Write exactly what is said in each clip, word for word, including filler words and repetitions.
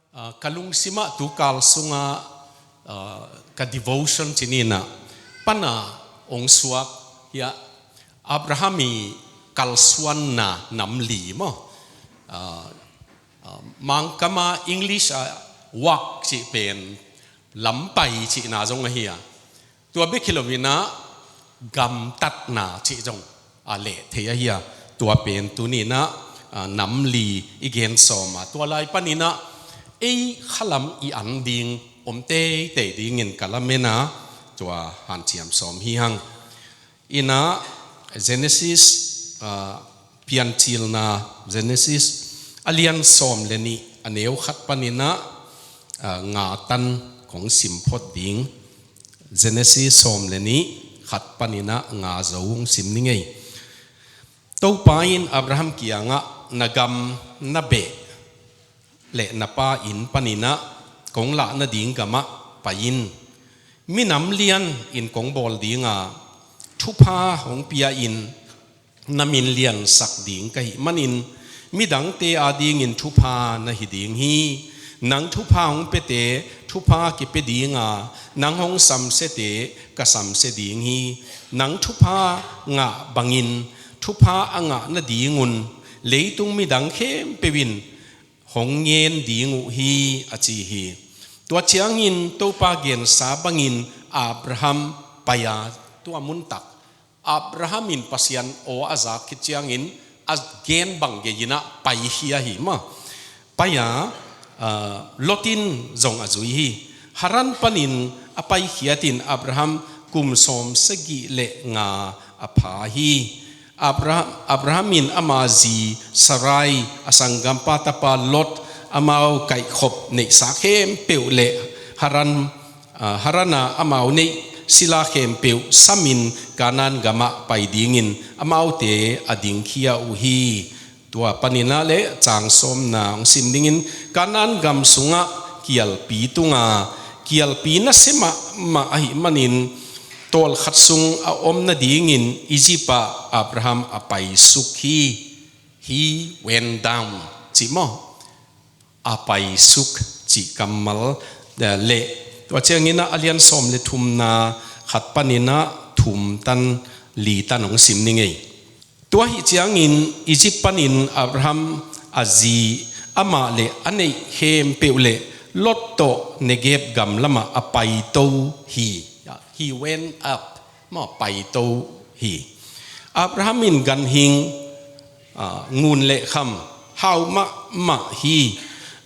Ah, ka lungsimah tu kal sungah, ah, ka devotion ci ni in ah, pan a hong suak hi a, Abraham i kalsuanna nam li maw. Ah, ah, Mangkam ah English ah walk cih pen lampai cihna zong ahi a. Tua bek hi lo in ah gamtatna cih zong a leh thei ahi a. Tua pen tuni in ah, ah, nam li i gen sawm a. Tua lai pan in ah ei khalam i an ding om teitei dingin ka lamen a, tua hanciam sawm hi hang. In ah Genesis, ah, Piancilna Genesis a lian sawm le nih a neu khat pan in ah, ah, nga tan kong sim phot ding. Genesis sawm le nih khat pan in ah nga zo hong sim ni ngei. Topa in Abraham kiangah, "Na gam, na beh le na pa inn pan in ah kong lah nading gamah pai in. Minam lian in kong bawl ding a, thupha hong pia in, na min liansak ding ka hih manin midangte adingin thupha na hi ding hi. Nang thupha hong piate thupha kipia ding a, nang hong samsiate ka samsia ding hi. Nang thupha ngah bangin thupha a ngah nadingun leitung midang khempeuh in hong ngen ding uh hi," a ci hi. Tua ciangin Topa gensa bangin Abraham pai a, tua muntak Abraham in Pasian aw a zak khit ciangin a gen bang gei in ah paikhia hi maw. Pai a, ah, Lot in zong a zui hi. Haran panin a paikhiat in Abraham kum sawm sagih le nga a pha hi. Abraham, Abraham in ama zi Sarai, a sanggampa tapa Lot, amau kaihkhop neihsa khempeuh le Haran, ah, Haran a amau neih sila khempeuh samin Kanaan gamah pai dingin amaute a dingkhia uh hi. Tua pan in ah le cang sawmna hong sim dingin, Kanaan gam sungah kialpi tung a, kialpi nasia mahmah ahih manin tawlkhat sung a om nadingin Egypt ah Abraham a paisuk hi. He went down, ci maw? A paisuk cih kammal, eh, le tua ciangin ah a lian sawm le thumna khat pan in ah thum tan li tan hong sim ni ngei. Tua hi ciangin Egypt panin Abraham a zi, amah le a neih khempeuh le Lot tawh Negeb gam lamah a paito hi. He went up, maw, paito hi. Abraham in ganhing, ah, ngun le kham hau mahmah hi.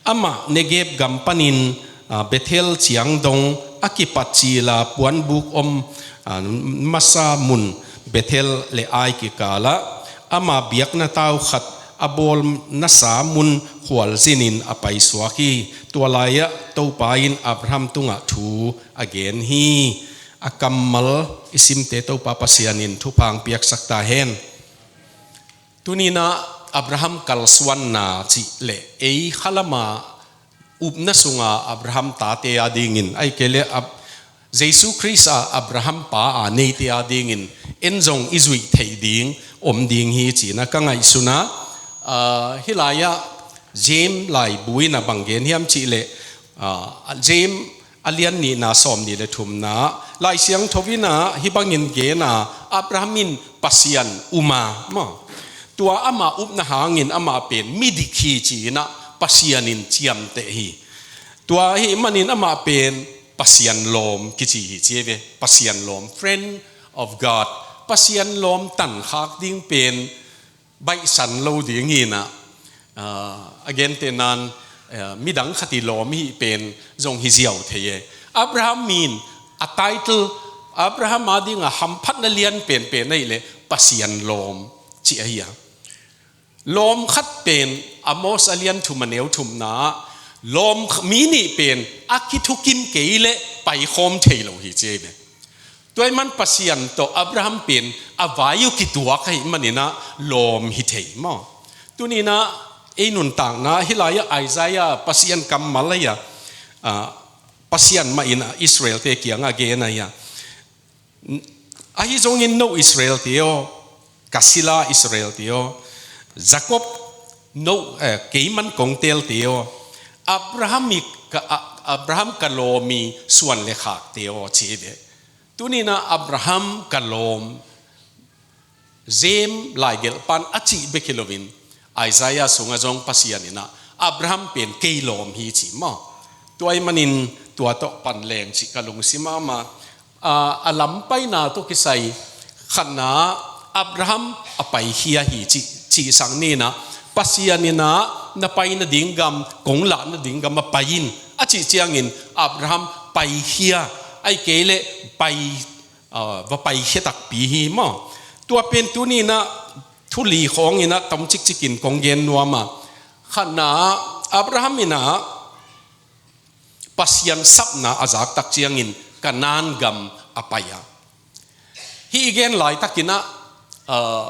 Amah Negeb gam panin, ah, Bethel ciang dong a kipat cil a puanbuk om, ah, masa mun Bethel le Ai kikalah ama biakna tau khat a bawl nasa mun khualzinin a paisuak hi. Tua lai-ah Topa in Abraham tungah thu a gen hi. A kammal i simte Topa Pasian in thupha hong piaksak ta hen. Tuni in ah Abraham kalsuanna cih le ei khalam a upna sunga Abraham tate adingin, ahih kei leh Ab-, Jesu Khrist a Abraham pa a neite adingin en zong i zuih theih ding om ding hi ci-in ah ka ngaihsun a, ah, hih lai-ah James laibu in ah bang gen hiam cih leh, ah, James a lian nihna sawm nih le thumna, Lai Siangtho in ah hih bangin gen a, Abraham in Pasian um a, maw, tua ama upna hangin amah pen midik hi ci-in ah Pasian in ciamteh hi. Tua ahih manin amah pen Pasian lawm kici hi ci ve. Pasian lawm, friend of God. Pasian lawm tankhak ding pen baihsan lo ding hi in ah, ah, a gentehna in, ah, midang khat i lawm i hih pen zong hi ziau thei e. Abraham in a title, Abraham ading a hamphatna lian penpen ahih leh Pasian lawm cih ahi a. Lawm khat pen Amos a lian thum a neu thumna ah, lawm kh-, mi nih pen a kithukim kei leh paikhawm thei lo hi ci ve. Tua ahih man Pasian tawh Abraham pen a vai uh kituak ahih manin ah lawm hi thei maw. Tuni in ah ei nuntakna hih lai-ah Isaiah Pasian kammal ahi a, ah, Pasian mah in ah Israel-te kiangah gen ahi a. Ahi zongin no Israel-te aw, ka sila Israel-te aw, Jakob no, eh, keiman kong teelte aw, Abraham i ka, A-, Abraham ka lawm i suan le khakte aw ci hi ve. Tuni-in ah Abraham ka lawm, Zem laigelh pan a cih bek hi loin, Isaiah sungah zong Pasian in ah Abraham pen kei lawm hi ci maw. Tua ahih manin tua tawh pan leng cih ka lungsim mahmah. A, a lam paina tawh kisai khatna, Abraham a paikhia hi cih, cih sang ni-in ah, Pasian in ah na pai nading gam, kong lah nading gam ah pai in a cih ciangin Abraham paikhia, ahih kei leh pai, a, va paikhia takpi hi maw. Tua pen tuni-in ah thu li khawng in ah tam cikcik in kong gen nuam a. Khatna, Abraham in ah Pasian sapna a zak tak ciangin Kanaan gam a pai a. Hih i gen laitak in ah, aa,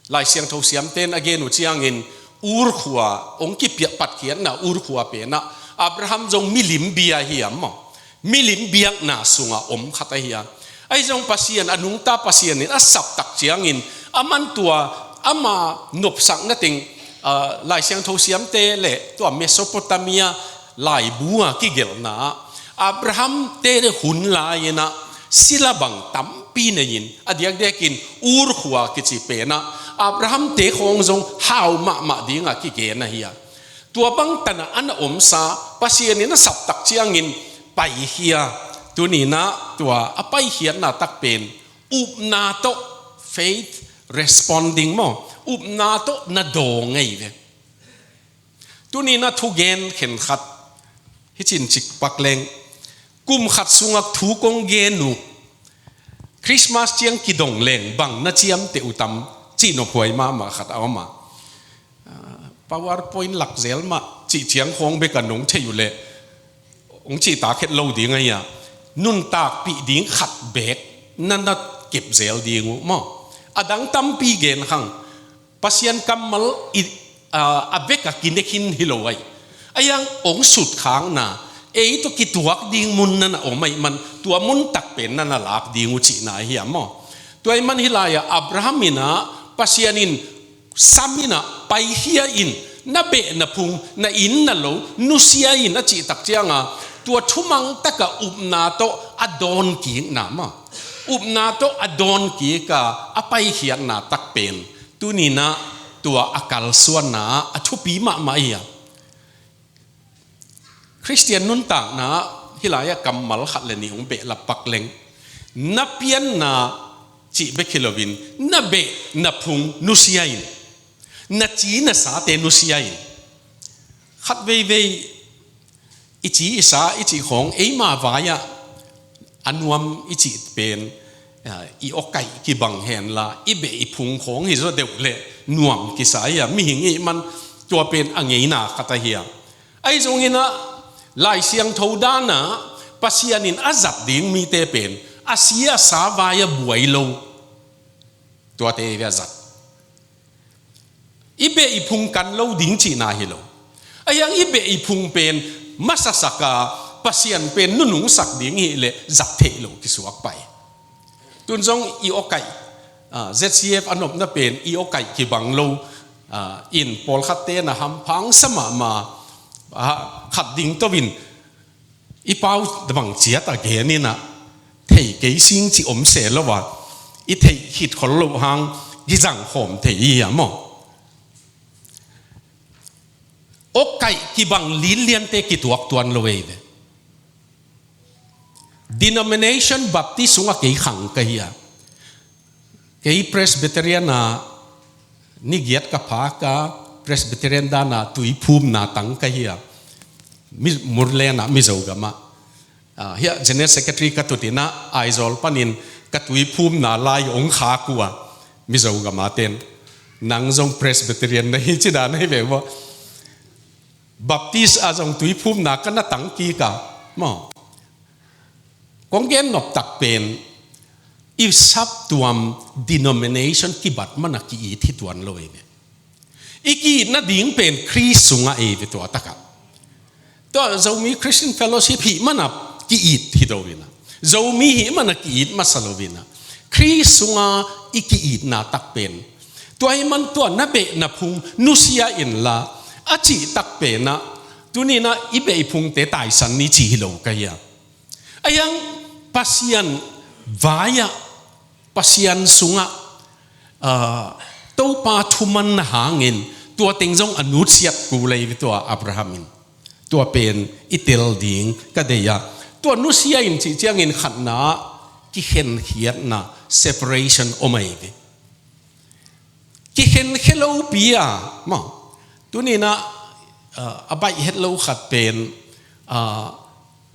Lai Siangtho siamte'n a gen uh ciangin Ur khua, hong kipiak patkhiatna Ur khua pen ah Abraham zong milim bia hi a maw. Milim biakna sungah om khat ahi a. Ahi zong Pasian, a nungta Pasian in a sap tak ciangin, aman tua ama nopsakna teng, aa, Lai Siangtho siamte le tua Mesopotamia laibu a kigelhna ah, Abraham-te hun lai-in ah sila bang tampi nei-in, a diakdiakin Ur khua kici pen ah Abraham-te khawng zong hau mahmah ding a kigen ahi a. Tua bang tan ah a na omsa, Pasian in a sap tak ciangin paikhia. Tuni-in ah tua a paikhiatna tak pen upna tawh, faith responding maw, upna tawh na dawng ahi ve. Tuni-in ah thugen khenkhat hih cin cik pak leng, kum khat sungah thu kong gen uh, Christmas ciang kidong leng bang na ciamteh uh tam, cih nophuai mahmah khat a om a. Ah, PowerPoint lak zel mah cih ciang khawng bek a nong theih uh leh, hong cihtak het lo ding ahi a, nuntakpih ding khat beek na na kep zel ding uh maw. A dang tampi gen khang, Pasian kammal i, a, a bek a kinek khin hi lo ahi. Ahi zong hong sutkhakna, ei tawh kituak ding mun na na om ahih man, tua mun tak pen na na lak ding uh cihna ahi a maw. Tua ahih man hih lai-ah Abraham in ah Pasian in sam in ah paikhia in, na beh na phung, na inn na lo nusia in a cih tak ciangah, tua thumang tak a upna tawh a dawnkikna maw, upna tawh a dawnkik a, a paikhiatna tak pen tuni-in ah tua a kalsuanna a thupi mahmah ahi a. Khristian nuntakna ah hih lai-ah kammal khat le nih hong behlap pak leng, na pianna cih bek hi loin, na beh na phung nusia in, na ci na sate nusia in. Khat veivei i ci i sa i cih khawng eima vai-ah a nuam i cih pen, ah, i awkaih kibang henla, i beh i phung khawng hi zaw deuh leh nuam kisa ahi a, mihing i hih man tua pen a ngeina khat ahi a. Ahi zongin ah Lai Siangtho dan ah Pasian in a zat ding mite pen a si a sa vai-ah buai lo, tuate hi ve a zat. I beh i phung kan lo ding cihna hi lo. Ahi zong i beh i phung pen masasak a, Pasian pen nunungsak ding hi leh zat theih loh kisuak pai. Tun zong i awkaih, ah, Z C F a nopna pen i awkaih kibang lo, ah, in pawlkhatte na hampha sa mahmah, ah, khat ding to in, i pau bang ciat a gen in ah, thei kei sing ci om se lo a, i theih khit khol loh hang kizang khawm thei hi a maw. Awkaih kibang linliante kituak tuan lo ei ve. Denomination Baptist sungah kei khang ka hi a. Kei Presbyterian a ni giat ka phak a, Presbyterian dan a tuiphumna tang ka hi a. Mi, Murlen ah, Mizo gam ah. Ah, hiah General Secretary ka tut in ah, Aizawl panin ka tuiphumna lai hong khak uh a, Mizo gam a ten. Nang zong Presbyterian na hi ci dan ahi ve maw. Baptist ah zong tuiphumna ka na tang kik a maw. Kong gen nop tak pen, i saptuam denomination kibat man a ki-it hi tuan lo ei ve. I ki-it nading pen Khrist sungah ei ve tua tak ah. Tua Zomi Christian Fellowship hih man a ki-it hi lo in ah, Zomi hih man a ki-it masa lo in ah, Khrist sungah i ki-itna tak pen. Tua ahih man tua na beh na phung nusia inla, a cih tak pen ah, Tuni-in ah i beihphungte taisan ni ci hi lo ka hi a. Ahi hang Pasian vai-ah, Pasian sungah, ah, Topa thumanna hangin tua teng zong a nusiat kul hi ve tua Abraham in. Tua pen i tel ding ka deih a. Tua nusia in cih ciangin khatna ah kikhenkhiatna, separation om ahi ve. Kikhenkhia lopi a, maw. Tuni-in ah, ah, a baih het lo khat pen, ah,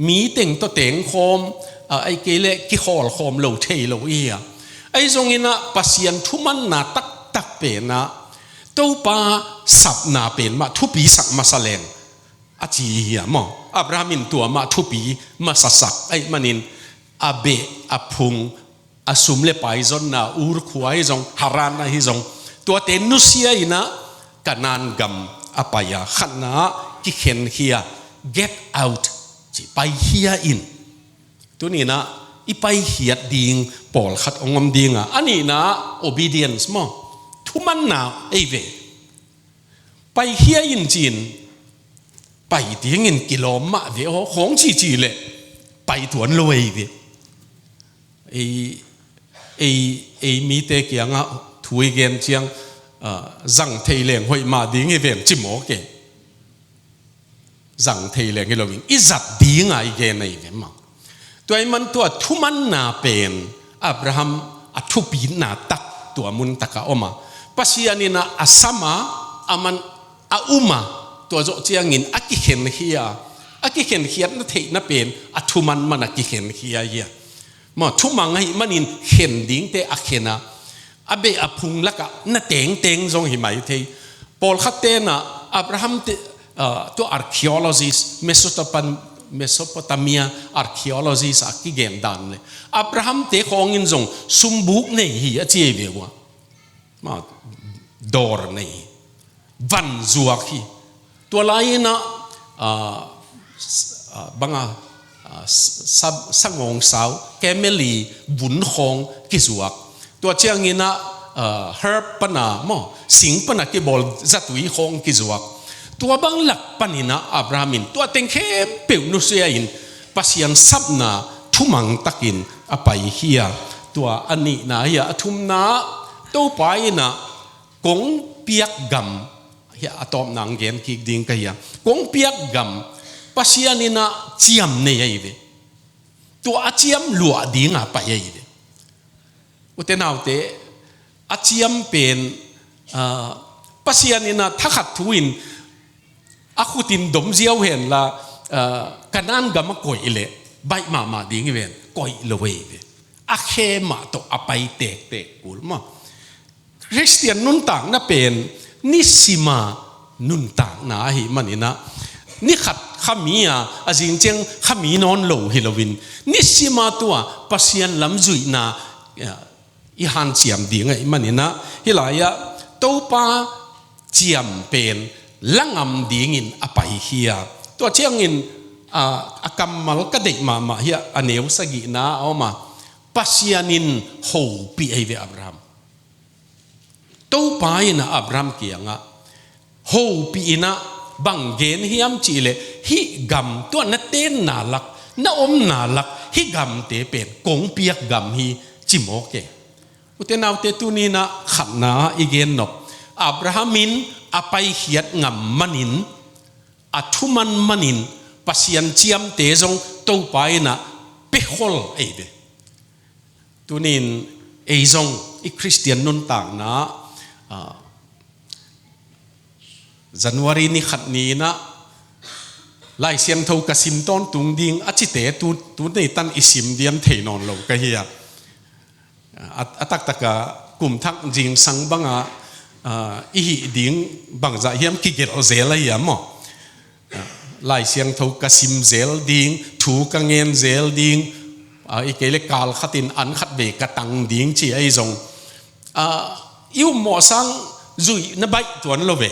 mi teng tawh tengkhawm, ah, ahih kei leh kikhawlkhawm lo thei lo i hi a. Ahi zongin ah Pasian thumanna taktak pen ah Topa sapna pen mah thupi sak masa leng a ci hi a maw. Abraham in tua mah thupi masa sak ahih manin a beh, a phung, a sum le pai zonna, Ur khua ahi zong, Haran ahi zong, tuate nusia in ah Kanaan gam a pai a, khatna ah kikhenkhia, get out, ci, paikhia in. Tuni-in ah i paikhiat ding pawlkhat hong om ding a, a nihna ah obedience maw, thumanna ahi ve. Paikhia in ci-in, pai dingin kilawm mah ve aw, khawng cici leh pai tuan lo ahi ve. Ei, ei, ei mite kiangah thu i gen ciang, ah, zang thei leng hoih mah ding hi ven ci mawk e. Zang thei leng hi loin i zat ding a i gen ahi ve maw. Tua ahih man tua thumanna pen Abraham a thupitna tak tua mun takah om a, Pasian in ah a sam a, a man a um a, tua zawh ciangin a kikhenkhia, a kikhenkhiatna theihna pen a thuman man a kikhenkhia hi a. Maw, thumang ahih manin khen dingte a khen a, a beh a phung lakah na tengteng zong hi mai thei. Pawlkhat ten ah Abraham te, ah, tua archaeologist, Mesotopan-, Mesopotamia archaeologist a kigen dan leh Abraham te khawngin zong sumbuk nei hi a ci ahi ve ua. Maw, dawr nei hi. Van zuak hi. Tua lai-in ah, ah, s-, ah, bang a, ah, s-, sa-, sangawng sau, camel i vun khawng kizuak. Tua ciangin ah, ah, herb pan a maw, sing pan a kibawl zatui khawng kizuak. Tua bang lak panin ah Abraham in tua teng khempeuh nusia in Pasian sapna thumang takin a paikhia. Tua a nihna hi a, a thumna ah Topa in ah kong piak gam, hi a, a tawpna hong gen kik ding ka hi a. Kong piak gam Pasian in ah ciam nei ahi ve. Tua a ciam luah ding a pai ahi ve. Ute naute, a ciam pen, ah, Pasian in ah thakhat thu-in a khut in dom ziau hen la, ah, Kanaan gam a koih leh baih mahmah ding hi ven, koih lo ahi ve. A khe mah tawh a pai tektek kul maw. Khristian nuntakna pen nisima nuntakna ahih manin ah, ni khat kha mi a, a zing ciang kha mi nawn lo hi loin, nisima tua Pasian lam zuihna, ah, i hanciam ding ahih manin ah, hih lai-ah Topa ciam pen la ngam dingin a paikhia. Tua ciangin, ah, a kammal ka deih mahmah hi a, a neu sagihna a om a, Pasian in hopih ahi ve Abraham. Topa in ah Abraham kiangah hopih in ah bang gen hiam cih leh, hih gam tua na tenna lak, na omna lak, hih gamte pen kong piak gam hi ci mawk e. Ute naute, tuni-in ah khatna i gen nop, Abraham in a paikhiat ngam manin, a thuman manin, Pasian ciamte zong Topa in ah pekhol ahi ve. Tuni-in ei zong i Khristian nuntakna, ah, January ni khat ni-in ah Lai Siangtho ka sim tawntung ding a cite tu, tu ni tan i sim diam thei nawn lo ka hi a. A, a taktak a kum thak zingsang bang a, ah, i hih ding bangzah hiam kigelh zel ahi a maw. Lai Siangtho ka sim zel ding, thu ka ngen zel ding, ah, ahih kei leh kal khatin an khat vei ka tang ding ci ahi zong, ah, i ummawh sang zuih na baih tuan lo ve.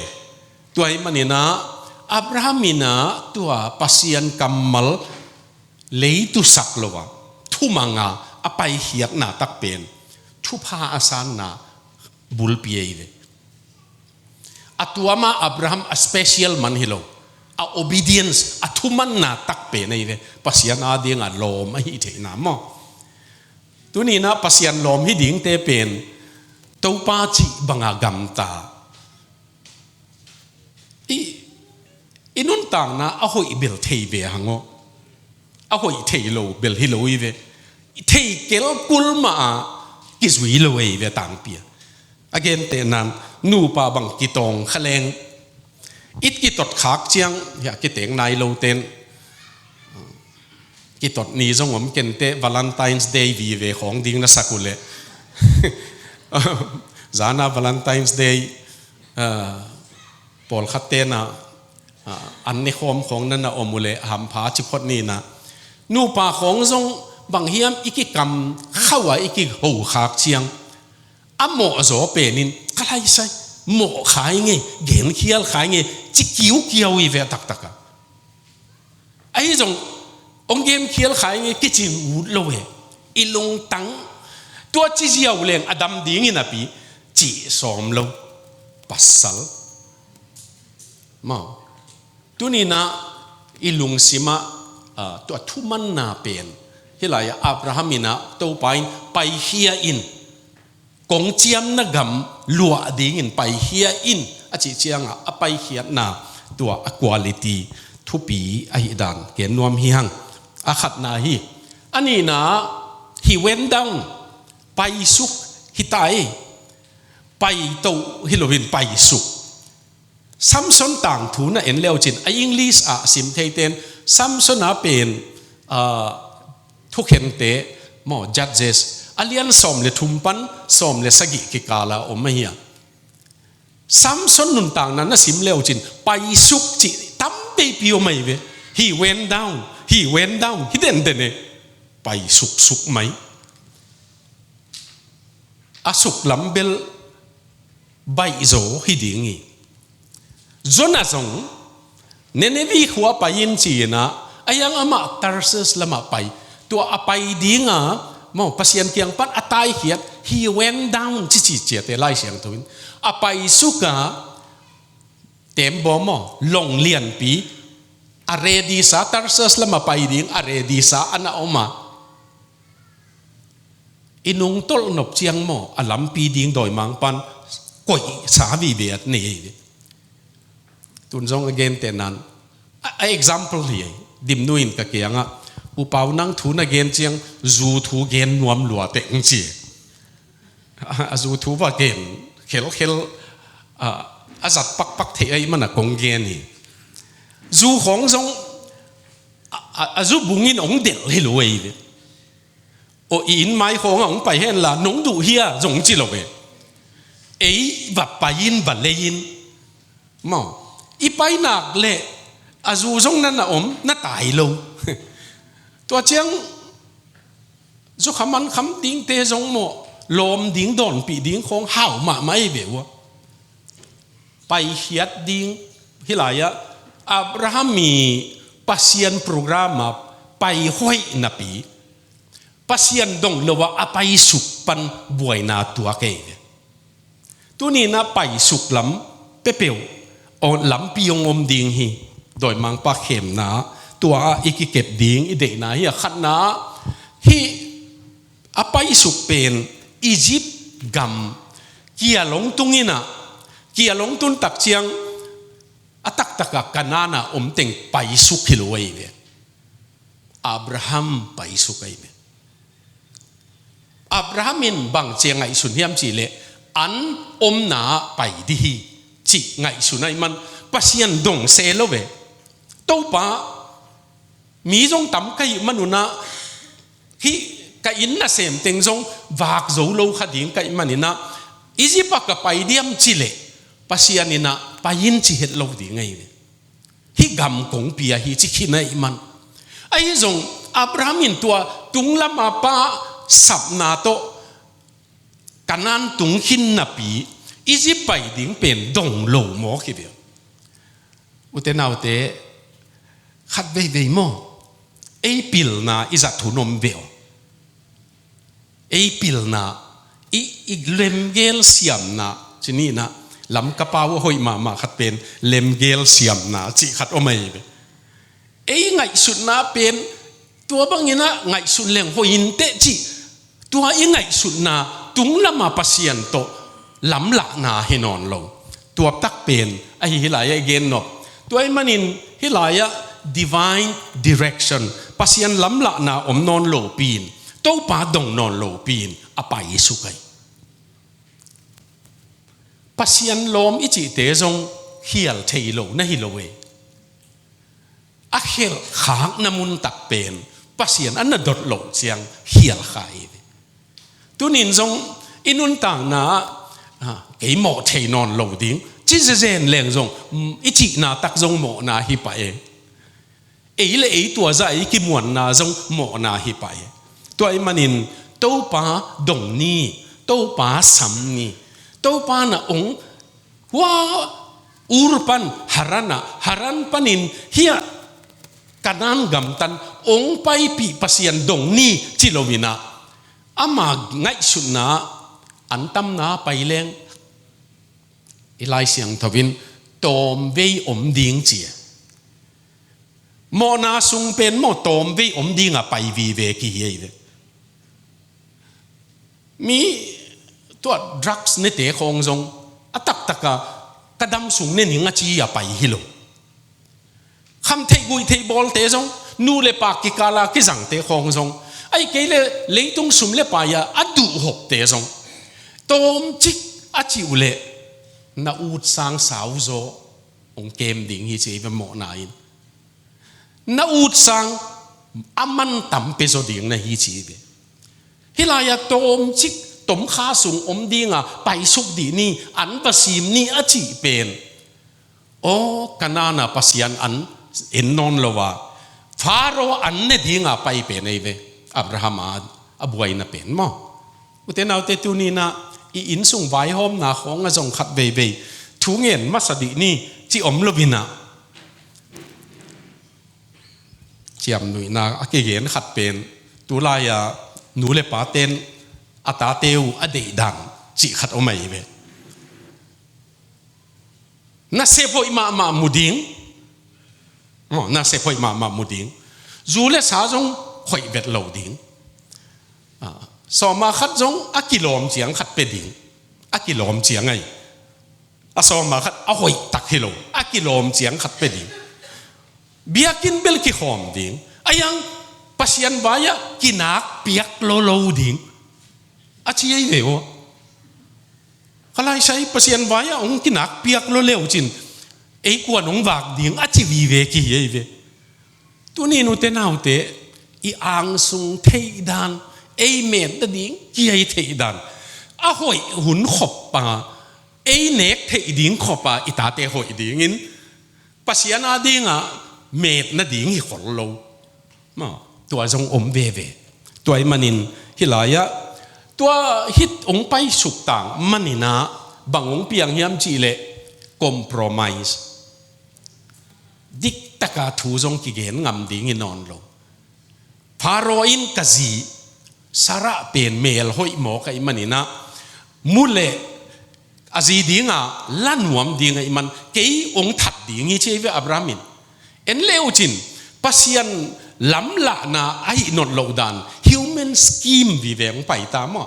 Tua ahih manin ah Abraham in ah tua Pasian kammal leitusak lo a, thumang a, a paikhiatna tak pen thupha a sanna bulpi ahi ve. A tua mah Abraham a special man hi lo. A obedience, a thumanna tak pen ahi ve. Pasian adinga lawm ahi theihna maw? Tuni-in ah Pasian lawm hi dingte pen Topa cih banga gamta. I, i nuntakna a hoih bel thei ve hang aw. A hoih thei lo bel hi lo hi ve. Thei kel kul mah a kizui lo hi ve tangpi a. A gentehna in nupa bang kitawng kha leng, i kitot khak ciang, hiah kiteng nai lo ten, kitot ni zong om kei inteh, Valentine's Day vive khawng ding na sak uh leh. Zana Valentine's Day, ah, pawlkhat ten ah, ah, an ne khawm khawng na na om uh leh, hampha ci phot ni in ah. Nupa khawng zong bang hiam i kikam khauh a i kiho khak ciang, a mawh zaw penin, ka lai sai, mawh khai ngei, genkhial khai ngei, ci kiukiau hi ve a taktak a. Ahi zong, hong genkhial khai ngei, kicing ut lo e. I lungtang, tua ci ziau leng a dam dingin a pi, cih sawm lo. Pasal. Maw. Tuni-in ah i lungsim ah, ah, tua thumanna pen. Hih lai-ah Abraham in ah Topa in paikhia in. Kong ciamna gam luah dingin paikhia in a cih ciangah a paikhiatna tua a quality thupi ahih dan gen nuam hi hang. A khatna hi. A nihna, he went down. Paisuk hi ta ei. Paito hi loin paisuk. Samson tangthu na en leucin, a English ah sim theiten, Samson a pen, ah, Thukhente, maw, Judges, a lian sawm le thum pan sawm le sagih kikala om ahi a. Samson nuntakna na sim leucin, paisuk cih tampipi om ahi ve. He went down, he went down, hi denden e. Paisuksuk mai. A suklam bel baihzaw hi ding hi. Jonah zong Nineveh khua pai in ci-in ah, a hiang amah Tarsus lamah pai. Tua a pai dinga, maw, Pasian kiang pan a taikhiat, he went down, cici ciate Lai Siangtho in. A paisuk a, tembawm aw, long lianpi, a ready sa, Tarsus lamah pai ding, a ready sa, a na om a. I nungtolh nop ciang maw, a lampi ding dawimangpa in koihsa vive a nei hi. Tun zong a gentehna in, a, a example hi ei, Dimnu in ka kiangah, U Pau nang thu na gen ciang, zu thu gen nuam lua teh hong ci. A, a zu thu va gen, khelkhel, a, a zat pakpak theih ahih mana kong gen hi. Zu khawng zong, a, a, a zu bungin hong delh hi lo ei ve. Aw, i inn mai khawngah hong pai henla, nong duh hia, zong ci lo e. Ei va pai in, va lei in. Maw, i pai nak leh, a zu zong na na om, na tai lo. Tua ciang, zukha mankham dingte zong maw, lawm ding, dawnpih ding khawng hau mahmah ei ve ua. Paikhiat ding, hih lai-ah, Abraham i Pasian program ah pai hoih napi, Pasian dong lo-ah a paisuk pan buaina tuak ei ve. Tuni-in ah paisuk lam peuhpeuh, aw, lampi hong om ding hi. Dawimangpa khemna, tua ah i kikep ding, i deihna hi a khatna. Hih a paisuk pen Egypt gam kial hong tung in ah, kial hong tun tak ciang, a taktak a Kanan a om teng paisuk hi lo ahi ve. Abraham paisuk ahi ve. Abraham in bang ci a ngaihsun hiam cih leh, an omna ah pai dih hi, cih ngaihsun ahih man Pasian dong se lo ve. Topa, mi zong tam ka hih man un ah, hih ka inn nasem teng zong vak zo lo kha ding ka hih manin ah, Egypt ah ka pai diam cih leh, Pasian in ah pai in ci het lo ding ahi ve. Hih gam kong pia hi ci khin ahih man. Ahi zong Abraham in tua tunglam a pa sapna tawh Kanan tung khin napi Egypt pai ding pen dong lo mawk hi ve. Ute naute, khat veivei maw, ei pilna i zat hun om ve aw. Ei pilna, i, i lemgel siamna, ci ni in ah, Lamka pau a hoih mahmah khat pen lemgel siamna cih khat om ahi ve. Ei ngaihsutna pen tua bangin ah ngaihsun leng hoih inteh cih, tua i ngaihsutna tung lama Pasian tawh lamlahna hi nawn lo. Tua tak pen ahi hi lai-ah i gen nop. Tua ahih manin hih lai-ah divine direction, Pasian lamlahna om nawn lopi-in, Topa dong nawn lopi-in a paisuk ahi. Pasian lawm i cihte zong khial thei lo na hi lo e. A khelhkhakna mun tak pen Pasian a na dot loh ciang khial kha hi ve. Tunin zong i nuntakna ah, ah, kei mawh thei nawn lo ding ci zezen leng zong, mm, i cihna tak zong mawhna hi pah e. Ei le ei tua zah i kimuanna zong mawhna hi pah e. Tua ahih manin Topa dong ni, Topa sam ni, Topa na ong hua Ur pan Haran ah, Haran panin hiah Kanaan gamtan ong paipih Pasian dong ni ci lo-in ah, ama ngaihsutna an tamna pai leng i Lai Siangtho in tawmvei om ding ci e. Mawhna sung pen maw tawmvei om dinga pai vive kihi ahi ve. Mi tua drugs nete khawng zong a taktaka ka dam sung ne ning a ci a pai hi lo. Kham theih guih theih bawlte zong, nu le pa kikala kizangte khawng zong, ahih kei le leitung sum le pai-a a duhhopte zong, tawmcik a cih uh leh na utsang sauzaw ong kem ding hi ci ei ve mawhna in. Na utsang a mantam pia zaw ding na hi ci ei ve. Hih lai-ah tawmcik tomkha sung om dinga paisuk dih ni, an va sim ni a cih pen, aw, Kanaan a Pasian an en nawn lo a, Faro an ne dinga pai pen ei ve. Abraham a, a buaina pen maw? Ute naute, tuni-in ah i innsung vaihawmna khawng a zong khat veivei thu ngen masa dih ni ci om lo-in ah, ciamnuihna a kigen khat pen, tulai-a nu le pate'n a tate uh a deihdan cih khat om ahi ve. Nasep hoih mahmah mu ding. Aw, nasep hoih mahmah mu ding. Zu le sa zong khoih vet lo ding. Ah, sawma khat zong a kilawm ciang khat pia ding. A kilawm ciang ahi. A sawma khat a hoih tak hi lo, a kilawm ciang khat pia ding. Biakinn bel kikhawm ding. A iang Pasian vai-ah kinak piak lo lo ding a ci ei ve aw. Ka laisai Pasian vai-ah hong kinak piak lo leu cin ei kuan hong vak ding a ci vive kihi ei ve. Tuni-in ute naute, i angsung theihdan, ei met nading kiai theihdan, a hoih hun khop a, ei nek theih ding khop a i tate hoih dingin Pasian a dingah met nading hi khol lo. Ma, tua zong om veve. Tua ahih manin hih lai-ah tua hih hong paisuk tang manin ah bang hong piang hiam cih leh compromise. Diktaka thu zong kigen ngam ding hi nawn lo. Faro in ka zi Sarah pen mel hoih mawk ahih manin ah, mu leh a zi dinga la nuam ding ahih man kei hong that ding hi ci ei ve Abraham in. En le uh cin, Pasian lamlahna ahih nawn loh dan, human scheme vive hong pai ta maw?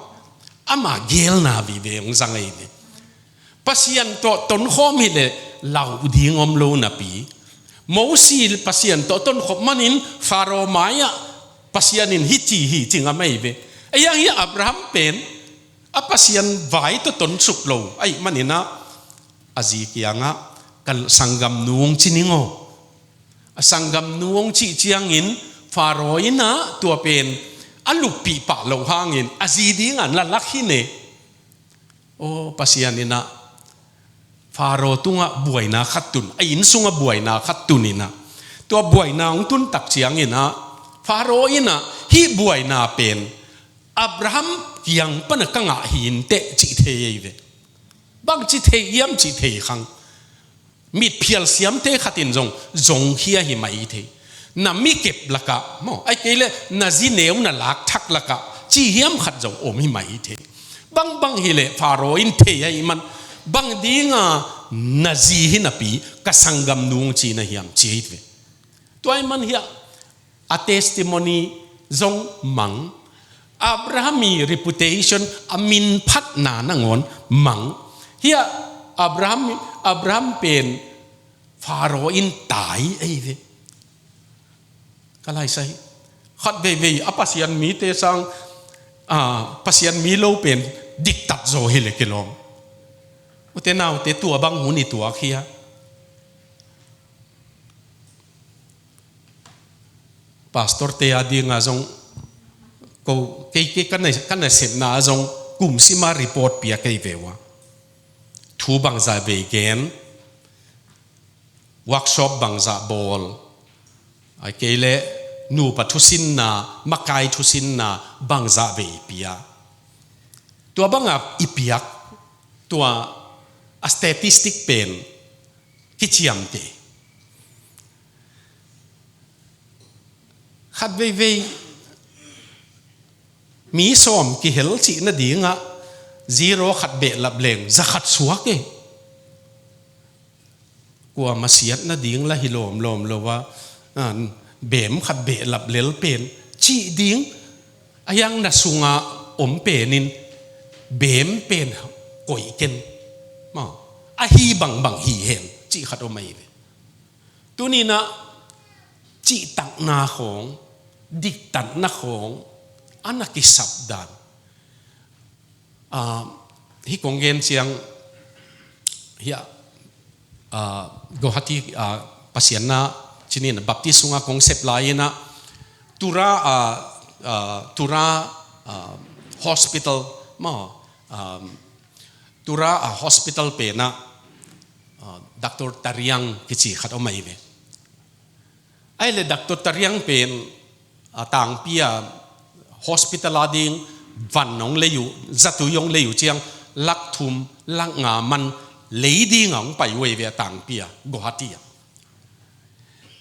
Ama gelna vive hong zang ahi ve. Pasian tawh tonkhawm hi leh lau ding om lo napi, Mosi Pasian tawh tonkhop manin Faro mai-ah Pasian in hih ci hi ci ngam ahi ve. A iang hi Abraham pen a Pasian vai tawh tonsuk lo ahih manin ah a zi kiangah, ka sanggamnu hong ci ning aw. A sanggamnu hong cih ciangin Faro in ah tua pen a luppih pah loh hangin a zi dingah na lak hi ne. Aw, Pasian in ah Faro tungah buaina khat tun, a inn sungah buaina khat tun in ah, tua buaina hong tun tak ciangin ah Faro in ah hih buaina pen Abraham kiang pana ka ngah hi inteh cih thei ahi ve. Bang cih thei hiam cih thei khang. Mitphial siamte khat in zong zongkhia hi mai thei. Na mi kep lakah maw, ahih kei leh na zi neu na lak thak lakah ci hiam khat zong om hi mai thei. Bangbang hi leh Faro in thei ahih man Bang dinga na zi hi napi ka sanggam nung ci na hiam ci hi ve. Tua ahih man hiah a testimony zong mang, Abraham i reputation, a min phatna nangawn mang. Hiah Abraham, Abraham pen Pharaoh in tai ahi ve. Ka laisai khat veivei a Pasian mite sang, a, Pasian mi lo pen diktat zaw hi le kilawm. Ute naute, tua bang hun i tuak hi a. Pastor te a dinga zong ko kei, kei ka na, ka nasepna a zong kum sima report pia kei ve ua. Thu bangza vei gen, workshop bangza bawl, ai kei le nupa thusinna, makai thusinna bangza vei pia. Tua banga i piak, tua a statistic pen kiciamte. Khat veivei mi sawm kihel cih nadingah zero khat behlap leng za khat suak e. Kuama siat nading la hi lawmlawm lo a, a, beem khat behlap lel pen cih ding, a hiang na sunga om penin beem pen koih ken. Maw, ahi bangbang hi hen cih khat om ahi ve. Tuninah cihtakna khawng, diktatna khawng a na kisap dan. Ah, hih kong gen ciang, hiah, ah, Guwahati, ah, Pasian na cinin Baptist sunga kong sep lai inah Tura, ah, ah, Tura, ah, Hospital maw, ah, Tura, ah, Hospital penah, ah, Doctor Tariang kici khat om ahi ve. Ahih leh Doctor Tariang pen, a, tangpi a hospital a ding van hong lei uh, zatui hong lei uh ciang lak thum, lak nga man lei ding a hong pai uh ahi ve a tangpi a, Guwahati a.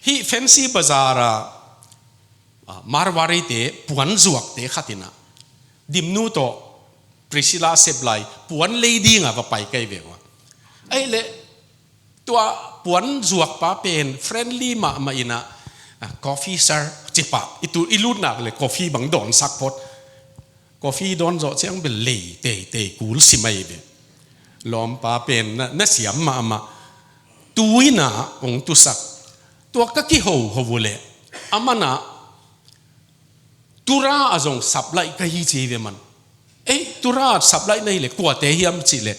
Hih Fancy Bazar a, a, Marwari te puan zuakte khat inah Dimnu tawh Priscilla sep lai puan lei ding a va pai kei ve uh a. Ahih leh tua puan zuakpa pen friendly mahmah inah, ah, "Coffee, sir," ci pah. I tu, i lut nak le coffee bang dawnsak phot. Coffee dawn zawh ciang bel lei teitei kul sim ahi ve. Lawmpa pen na, na siam mahmah. Tu inah hong tusak. Tua ka kihoho uh leh a manah Tura a zong sap laih ka hi ci hi ve man. Ei, Tura a sap laih na hi le kuate hiam cih le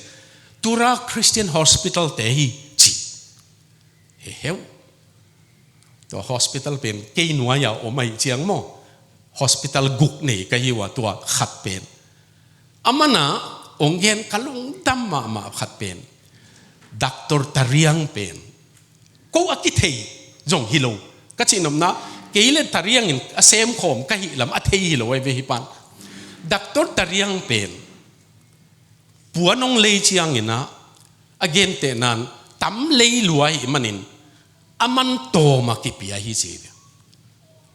Tura Christian Hospital te hi ci. He heu. Tua hospital pen kei nuai a om ahi ciang maw, hospital guk nei ka hi uh a, tua khat pen. A manah hong gen ka lungdam mahmah khat pen Doctor Tariang pen ko a kithei zong hi lo. Ka cihnopna, kei le Tariang in a semkhawm ka hih lam a thei hi lo ahi ve hih pan. Doctor Tariang pen puan hong lei ciang inah a gentehna in tam lei lua ahih manin a man tawm a kipia hi ci hi ve.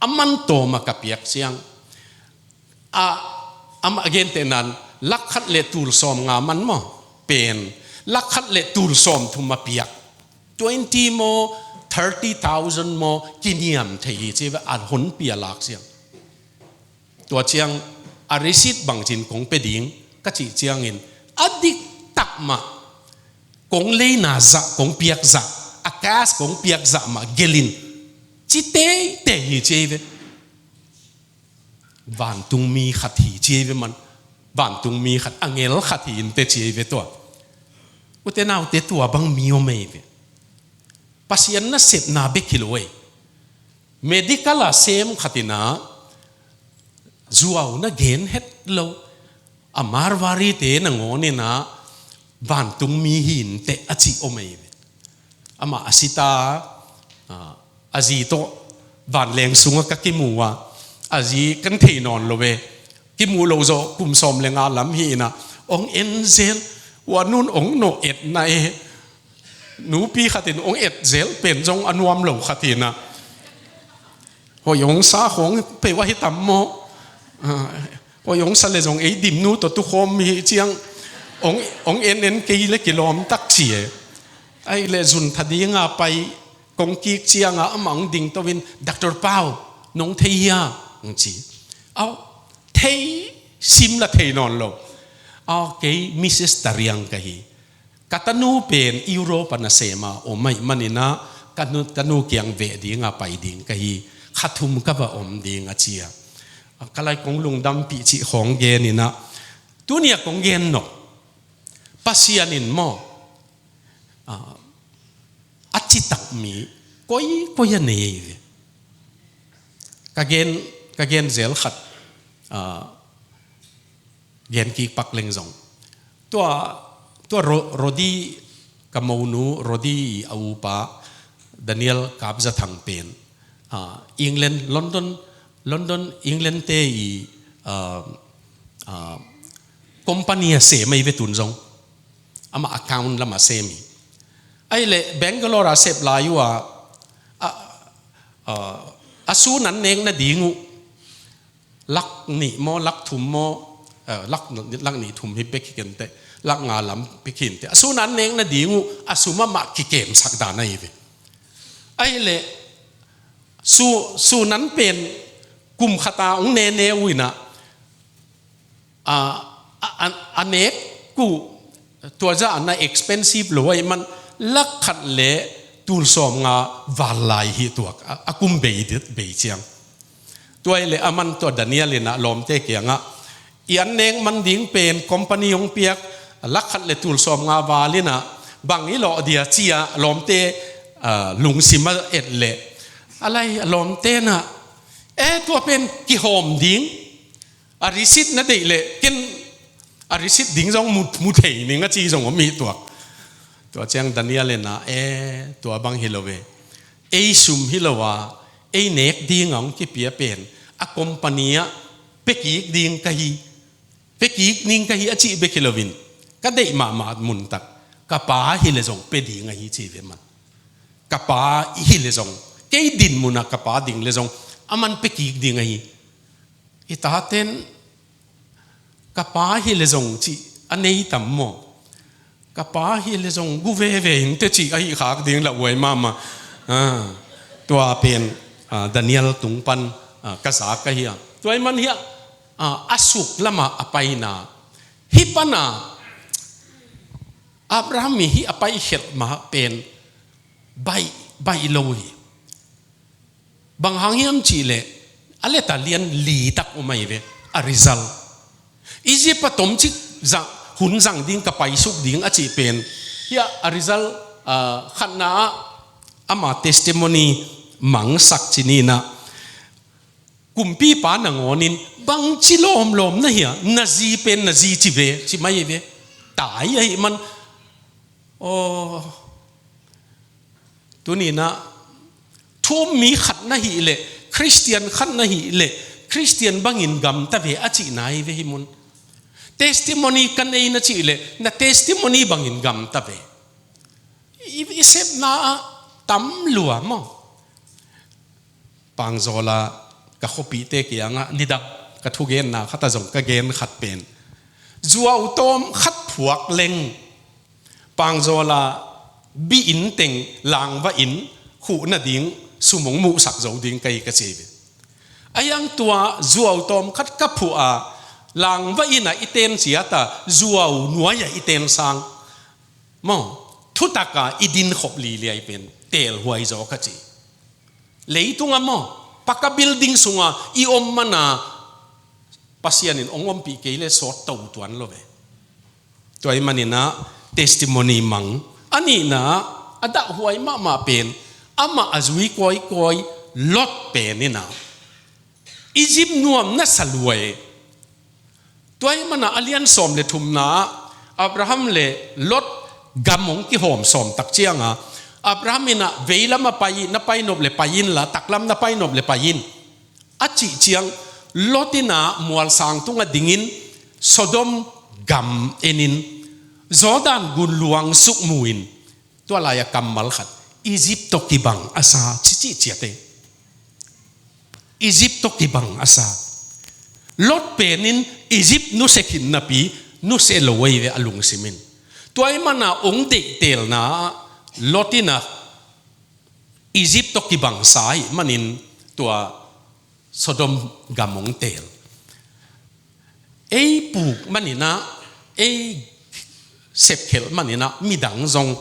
A man tawm a ka piak ciang a, amah a gentehna in lak khat le tul sawm nga man maw, pen lak khat le tul sawm thum a piak. Twenty maw, thirty thousand maw, kiniam thei hi ci hi ve, a honpi a lak ciang. Tua ciang a receipt bangcin kong pia ding ka cih ciangin a diktak mah kong leina zah, kong piak zah, a cash kong piak zah mah gelin ci teitei hi ci hi ve. Vantungmi khat hi ci hi ve man. Vantungmi khat, angel khat hi inteh ci hi ve tua. Ute naute, tua bang mi om ahi ve. Pasian nasepna bek hi lo ei. Medical a sem khat inah zuau na gen het lo. A Marwari te nangawn inah vantungmi hi inteh a cih om ahi ve. Amah a sita, a, a zi tawh vanleng sungah ka kimu a, a zi kan thei nawn lo ve. Kimu lo zawh kum sawm le nga lam hi inah hong en zel. Ua nun hong nawh etna e. Nupi khat in hong et zel pen zong a nuam lo khat inah. Hoih hong sa khawng peuh ahi tam maw? A, hoih hong sa le zong ei Dimnu tawh tukhawm hi ciang Ong, ong en en kei le kilawm tak ci e. Ai le zun tha dinga pai kong kik cianga amah ong ding to in, "Doctor Pau, nong thei hia?" ong ci. Au, thei sim la thei nawn lo. "Au, kei Missus Tariang ka hi. Ka tanu pen Europe a nasema om ahih manina, ka nu, tanu kiang veh dinga pai ding ka hi. Kha thum ka va om ding," a ci a. Ka lai kong lungdampih cih khawng geninah, tunia kong gen nawh. Pasian in maw, a, a citak mi koi koi a nei ei ve. Ka gen, ka gen zel khat, a, gen kik pak leng zong. Tua, tua Ro-, Rodi, ka monu Rodi a upa, Daniel Kapzathang pen, a, England, London, London, England te i, a, a, company a sem ahi ve tun zong. Amah account lamah sem hi. Ahi le Bangalore a sep lai uh a, a, a, a sun an nek nading uh lak nih maw, lak thum maw, eh, lak, lak nih thum hi bek hi kenteh, lak nga lam bek hi kenteh. A sun an nek nading uh a sum amah kikemsak dan ahi ve. Ahi le su, sun an pen kum khata ong nene uh inah, a, a, a, a nek uh tua zah a na expensive lo ahih man lak khat le tul sawm nga val lai hi tuak a, a kum bei, bei ciang. Tua hi le aman tua Daniel inah lawmte kiangah, "I an nek man ding pen company hong piak lak khat le tul sawm nga val inah bang i lawh dia?" ci-a lawmte, a, lungsim a et le, a lai a lawmte nah, "Eh, tua pen kihawm ding. A receipt na deih leh ken a receipt ding zong mu, mu thei ning," a ci zong om hi tuak. Tua ciang Daniel inah, "Eh, tua bang hi lo ve. Ei sum hi lo a, ei nek ding a hong kipia pen a company ah pia kik ding ka hi. Pia kik ding ka hi," a cih bek hi loin, "Ka deih mahmah mun tak ka pa hi le zong pia ding ahi," ci ve man. "Ka pa hi le zong, kei din munah ka pa ding le zong aman pia kik ding ahi." I taten ka pa hi le zong cih a nei tam maw? Ka pa hi le zong gu veve inteh cih ahi khak ding lauhuai mahmah. Ah, tua pen, ah, Daniel tung pan, ah, ka zak ahi a. Tua ahih man hiah, ah, a suk lamah a paina, hih pana Abraham i hih a paikhiat mah pen baih, baih lo hi. Bang hang hiam cihleh a leta lian li tak om ahi ve, a result. Egypt a tomcik zang, hun zang ding ka paisuk ding a cih pen, hiah a result, ah, khatna ah ama testimony mangsak ci ninah, kumpipa nangawnin, "Bangci lawmlawm na hia, na zi pen na zi ci ve," ci mai hi ve. Tai ahih man, aw, tuninah thu um mi khat na hih leh, Khristian khat na hih leh, Khristian bangin gamta ve a cihna hi ve hih mun. Testimony ka nei na cih leh, na testimony bangin gamta ve. I, i sepna ah tam lua maw? Pangzawla ka khuapihte kiangah nidang ka thugenna khat ah zong ka gen khat pen, zuau tawm khat phuak leng Pangzawla bi-in teng langva in khuh nading sum hong muhsak zo ding ka hi ka ci ve. A hiang tua zuau tawm khat ka phuh a, langva inn ah i ten ciat a, zuau nuai ah i ten sang maw, thutak a i din khop liliai pen telhuai zaw ka ci. Leitung ah maw, paka building sungah i om mana Pasian in hong ompih kei le sawt to tuan lo ve. Tua ahih maninah testimony mang. A nihna, a dahhuai mahmah pen, amah a zui kawikawi Lot pen inah Egypt nuam na sa lua e. Tua ahih mana a lian sawm le thumna ah Abraham le Lot gam hong kihawm sawm tak cianga, Abraham inah veilam a pai, na pai nop le pai inla, taklam na pai nop le pai in, a cih ciang, Lot inah mualsang tungah dingin Sodom gam enin, Jordan gun luang suk mu in, tua lai-ah kammal khat, Egypt tawh kibang a sa, ci cih ciat e. Egypt tawh kibang a sa. Lot penin Egypt nusia khin napi, nusia lo ei ve a lungsim in. Tua ahih manin a hong deihtelna ah Lot in a Egypt tawh kibangsa ahih manin tua Sodom gam hong teel. Ei puk manin a, ei sepkhelh manin a midang zong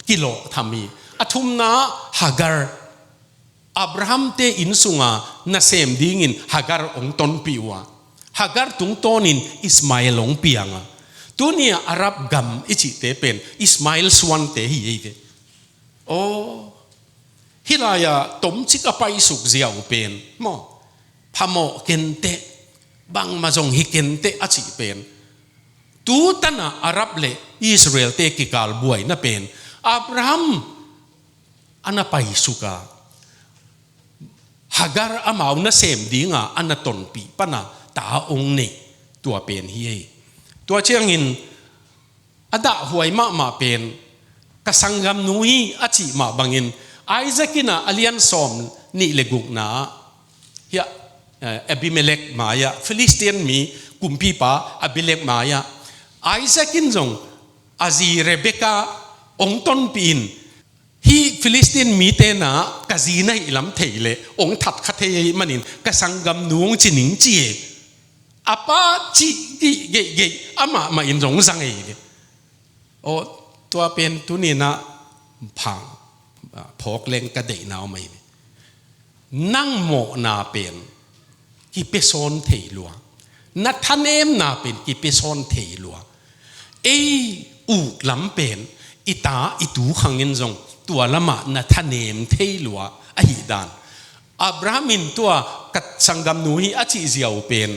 kilawhtham hi. A thumna ah Hagar, Abraham-te inn sunga nasem dingin Hagar hong tonpih uh a, Hagar tungtawnin Ismael hong piang a. Tuni a Arab gam i cihte pen Ismael suante hi ei ve. Aw, hih lai-ah tomcik a paisuk zia uh pen maw, phamawh kenteh, bangmah zong hi kenteh a cih pen, tu tan a Arab le Israel-te kikal buaina pen Abraham a na paisuk a, Hagar amau nasem dinga a na tonpih pan a ta hong nei, tua pen hi ei. Tua ciangin a dahhuai mahmah pen, ka sanggamnu hi a cih mah bangin, Isaac in a a lian sawmnih le gukna ah, hiah, eh, Abimelek mai-ah, Philistine mi kumpipa Abimelek mai-ah Isaac in zong a zi Rebekah hong tonpih in, hih Philistine mite na ka zi na hih lam thei leh hong that kha thei ahih manin ka sanggamnu hong ci ning ci e. A pa cih gih geihgeih amah mah in zong zang ei ve. Aw, tua pen tuni in a phang, ah, phawk leng ka deihna om ei ve. Nang mawhna pen kipia sawn thei lua, na thanemna pen kipia sawn thei lua. Ei uk lam pen i ta i tu khangin zong tua lamah na thanem thei lua ahih dan. Abraham in tua ka sanggamnu hi a cih zia uh pen,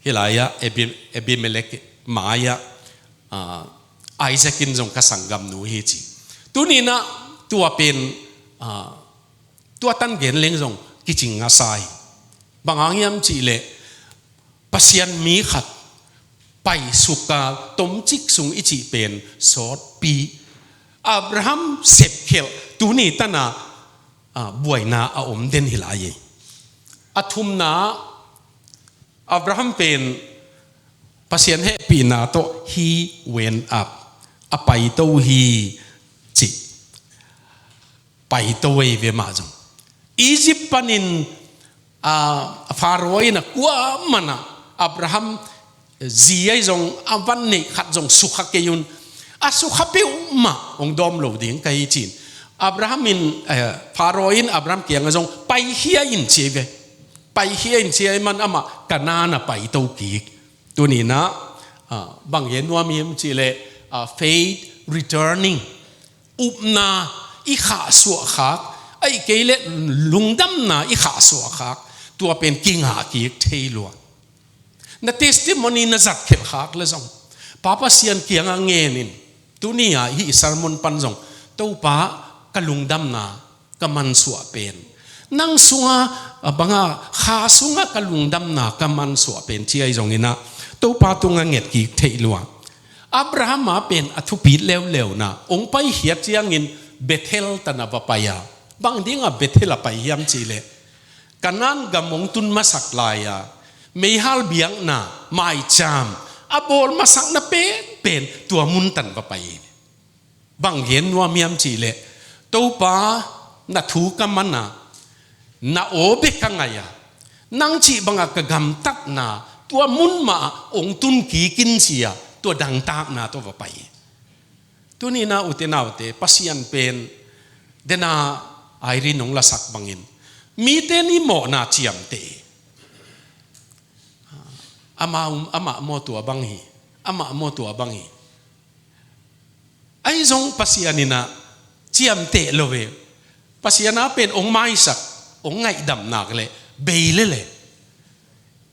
hih lai-ah Abi-, Abimelek mai-ah, ah, Isaac in zong ka sanggamnu hi ci. Tuni in a tua pen, ah, tua tan gen leng zong kicing a sa hi. Bang hang hiam cih leh Pasian mi khat paisuk a tomcik sung i cih pen sawtpi. Abraham sepkhelh tuni tan a, ah, buaina a om den hi lai ei. A thumna, Abraham pen Pasian hehpihna tawh he went up, a paito hi ci. Paito ei ve mah zong. Egypt panin, ah, Pharaoh in a kuamah in a Abraham zi ahi zong a van neih khat zong sukha kei un. A sukha peuhmah hong dawm lo ding ka hi ci-in. Abraham in, eh, Pharaoh in Abraham kiangah zong paikhia in ci ei ve. Paikhia in ci ei man amah Canaan a paito kik. Tuni in a, ah, bang gen nuam hiam cih leh, ah, faith returning. Upna i khahsuah khak, ahih kei leh lungdamna i khahsuah khak, tua pen kingah kik thei lua. Na testimony na zatkhelh khak leh zong Pa Pasian kiangah ngen in. Tuni a hih sermon pan zong, Topa, ka lungdamna ka mansuah pen, nang sunga, ah, banga kha sunga ka lungdamna ka mansuah pen ci ahi zongin a, Topa tungah nget kik theih lua. Abraham a pen a thupit leuleu in a, hong paikhiat ciangin Bethel tan a va pai a. Bang dinga Bethel a pai hiam cih leh, Canaan gam hong tun masak lai-a meihal biakna, maicham a bawl masakna penpen tua mun tan va pai hi. Bang gen nuam hiam cih leh, Topa, na thu ka man a, na aw bek ka ngai a, nang cih banga ka gamtatna tua mun mah ah hong tun kik in ci a, tua dangtakna tawh va pai hi. Tuni in a ute naute, Pasian pen, den a Irene hong lasak bangin, mite in i mawhna ciamteh hi. Amah, amah maw tua bang hi, amah maw tua bang hi. Ahi zong Pasian in a ciamteh lo ve. Pasian a pen hong maisak, hong ngaihdam nak leh bei lel e.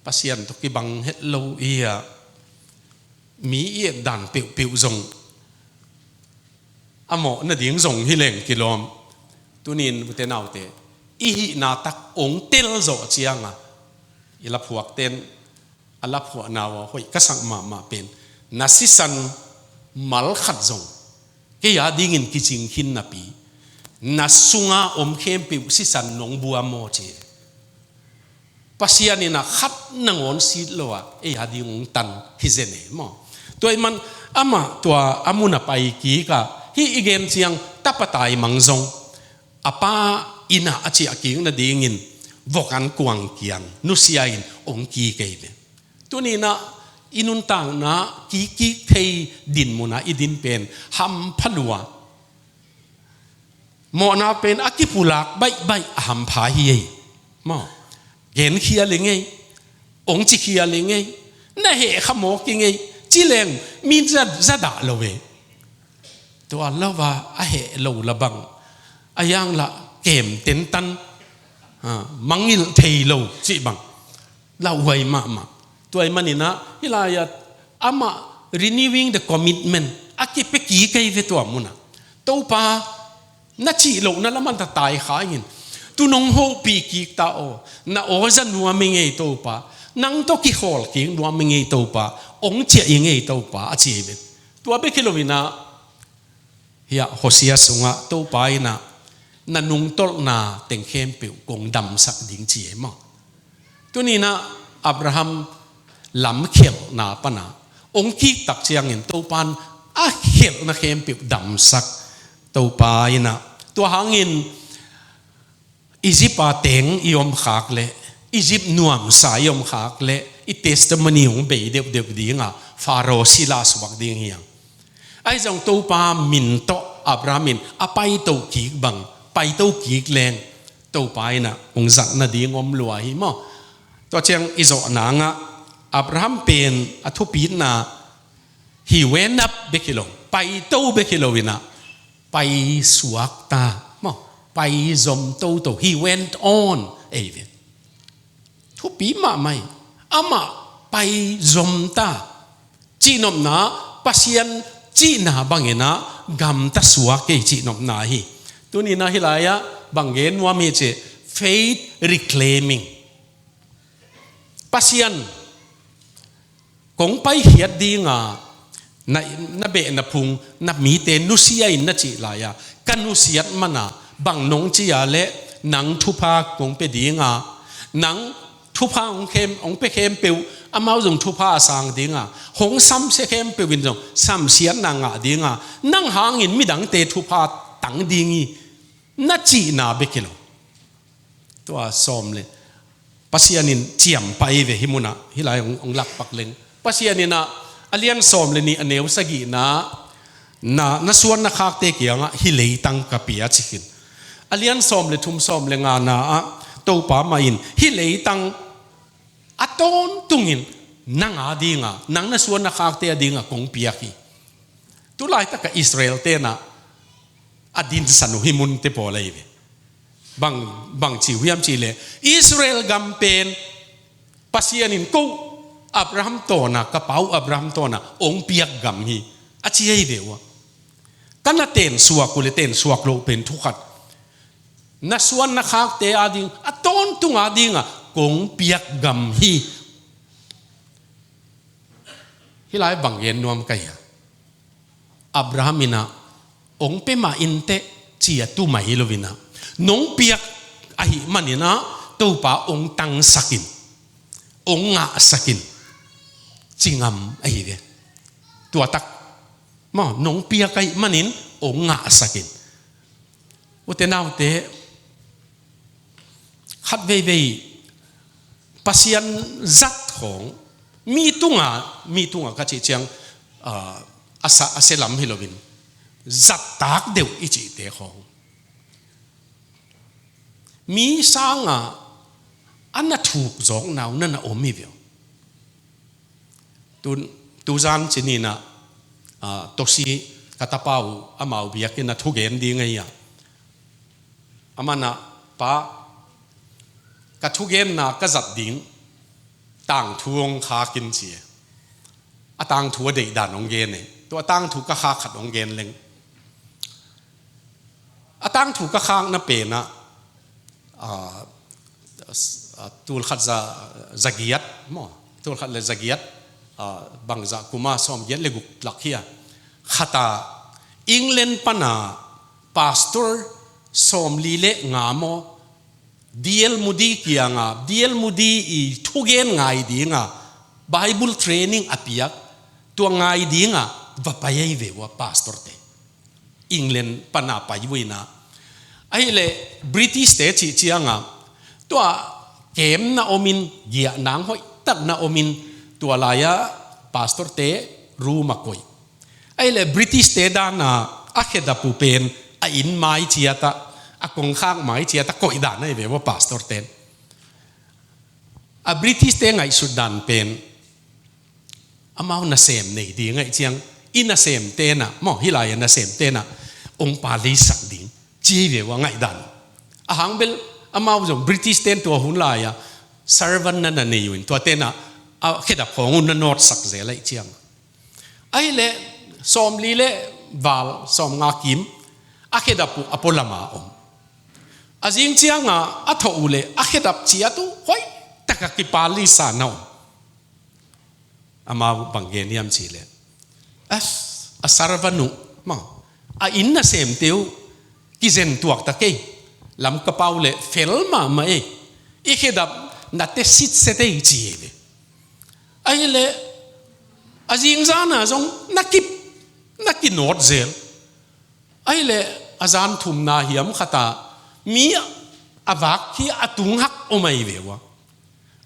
Pasian tawh kibang het lo hi a, mi i etdan peuhpeuh zong a mawh nading zong hi leng kilawm. Tuni in ute naute, i hihna tak hong tel zawh cianga, i laphuakte in a laphuahna uh a hoih ka sak mahmah pen, na sisan mal khat zong kei a dingin kicing khin napi, na sunga om khempeuh sisan nong bua maw ci. Pasian in a khat nangawn sit lo a, ei a ding hong tan hi zen e maw. Tua ahih man amah tua a mun a pai kik a, hih i gen ciang tapa taimang zong a pa inn ah a ciah kik nadingin vok an kuang kiang nusia in hong kik ei ve. Tuni-in ah i nuntakna kikkik thei dinmun ah i din pen hampha lua. Mawhna pen a kipulak baihbaih a hampha hi ei. Maw, genkhia leng ei, hong cikhia leng ei, na heh kha mawk ing ei, ci leng mi za, za dah lo ei. Tua lo a, a heh lo la bang, a yang lah kem tentan, ah, mangngilh thei lo cih bang lauhuai mahmah. Tua ahih manin ah hih lai-ah amah renewing the commitment a kipia kik ei ve tua mun ah. Topa, na cih lohna lam ah na tai kha ing in, tu-in hong hopih kik ta aw, na aw za nuam ing ei Topa, nang tawh kikhawl kik nuam ing ei Topa, hong ciah ing ei Topa, a ci ei ve. Tua bek hi lo-in ah, hiah Hosea sungah Topa in ah na nungtolhna teng khempeuh kong damsak ding ci ei maw. Tuni-in ah Abraham lam khelhna pan a hong kik tak ciangin Topa in a khelhna khempeuh damsak. Topa in ah, tua hangin Egypt a teng i om khak leh, Egypt nuamsa i om khak leh, i testimony hong bei deuhdeuh ding a, Pharaoh sila suak ding hi hang. Ahi zong Topa min tawh Abraham in a paito kik bang, paito kik leng Topa in ah hong zat nading om lua hi maw. Tua ciang i zawhna ngah Abraham pen a thupitna, he went up bek hi lo, paito bek hi lo-in ah, paisuak ta maw, paizom toto, he went on ei ve. Thupi mahmah hi. Amah paizom ta. Cihnopna, Pasian cihna bangin ah gamta suak ei cihnopna hi. Tuni-in ah hih lai-ah bang gen nuam hiam cih leh faith reclaiming. Pasian, kong paikhiat ding a, na, na beh na phung, na mite nusia in na cih lai-a, ka nusiat man a, bang nong ci a leh nang thupha kong pia ding a, nang thupha hong khem, hong pia khempeuh, amau zong thupha a sang ding a, hong samsia khempeuh in zong samsiatna ngah ding a, nang hangin midangte thupha tang ding hi, na cihna bek hi lo. Tua sawm le, Pasian in ciam pah ei ve hih mun ah, hih lai hong, hong lakpak leng. Pasian in ah, a lian sawm le nih a neu sagihna, na, na suan na khakte kiangah hih leitang ka pia ci khin. A lian sawm le thum, sawm le ngana ah, Topa mah in hih leitang a tawntungin nang a ding a, nang na suan na khakte a ding a kong piak hi. Tu laitak a Israel-te'n ah a dinsan uh hih munte pawl ahi ve. Bang, bang ci uh hiam cih leh, Israel gam pen Pasian in ko Abraham tawh na, ka pa uh Abraham tawh na hong piak gam hi, a ci ahi ve uh a. Ka na tensuak uh le tensuak loh pen thu khat. Na suan na khakte a ding, a tawntung a ding a kong piak gam hi. Hih lai bang gen nuam ka hi a, Abraham in ah hong pia mah inteh ci a tu mah hi lo-in ah, nong piak ahih manin ah Topa hong tangsak in, hong ngahsak in, ci ngam ahi ve. Tua tak maw, nong piak ahih manin hong ngahsak in. Ute naute, khat veivei Pasian zat khawng, mi tunga, mi tunga ka cih ciang, ah, a sa, a sia lam hi loin, zat tak deuh i cihte khawng, mi sanga a na thuk zawkna uh na na om hi ve uh. Tu, tuzan ci ni-in ah, ah, Tosi ka tapa uh amau biakinn ah thugen ding ahi a. Aman ah, "Pa, ka thugenna ka zat ding tangthu hong khak in," ci e. A tangthu a deihdan hong gen e. Tua tangthu ka khak khat hong gen leng. A tangthu ka khakna pen ah, ah, ah, tulkhat za, zagiat maw? Tulkhat le zagiat, ah, bangzah kum a, sawmgiat le guk lak hi a. Khat ah England pan a pastor sawmli le nga maw, D L Moody kiangah, D L Moody i thugen ngai dingah Bible training a piak, Tua ngai dinga va pai ahi ve ua pastorte. England pana pai uh ina. Ahileh British te cih cianga tua kem na omin, giahnang hoih tak na omin, tua laia pastorte room a koih. Ahileh British te dana a khedap uh pen a inn mai ciata, a kongkhak mai ciata koih dan ahi ve ua pastorten. A British te ngaihsut dan pen amau nasem nei ding ahi ciang, i nasem tena maw, hilai a nasem tena ong palisak ding ci ahi ve ua ngaihdan. A hang bel amau zong British ten tua hun laia servant na na nei uh in tua tena a khedap khawng un na nawtsak zel ahi ciang. Ahileh sawmli le val sawmnga kim a khedap uh a pualama om. A zing cianga a thawh uh le a khedap ciat uh hoih taka kipalisa na om. Amau bang gen hiam cih leh, a, a servant uh maw, a inn nasemte uh kizen tuak ta kei. Lamka pau le fel mahmah ei. I khedap na te sitset ei ci ei ve. Ahileh a zingzana zong na ki, na kinawt zel. Ahileh a zan thumna hiam khata mi a vak khi a tunghak om ahi ve ua.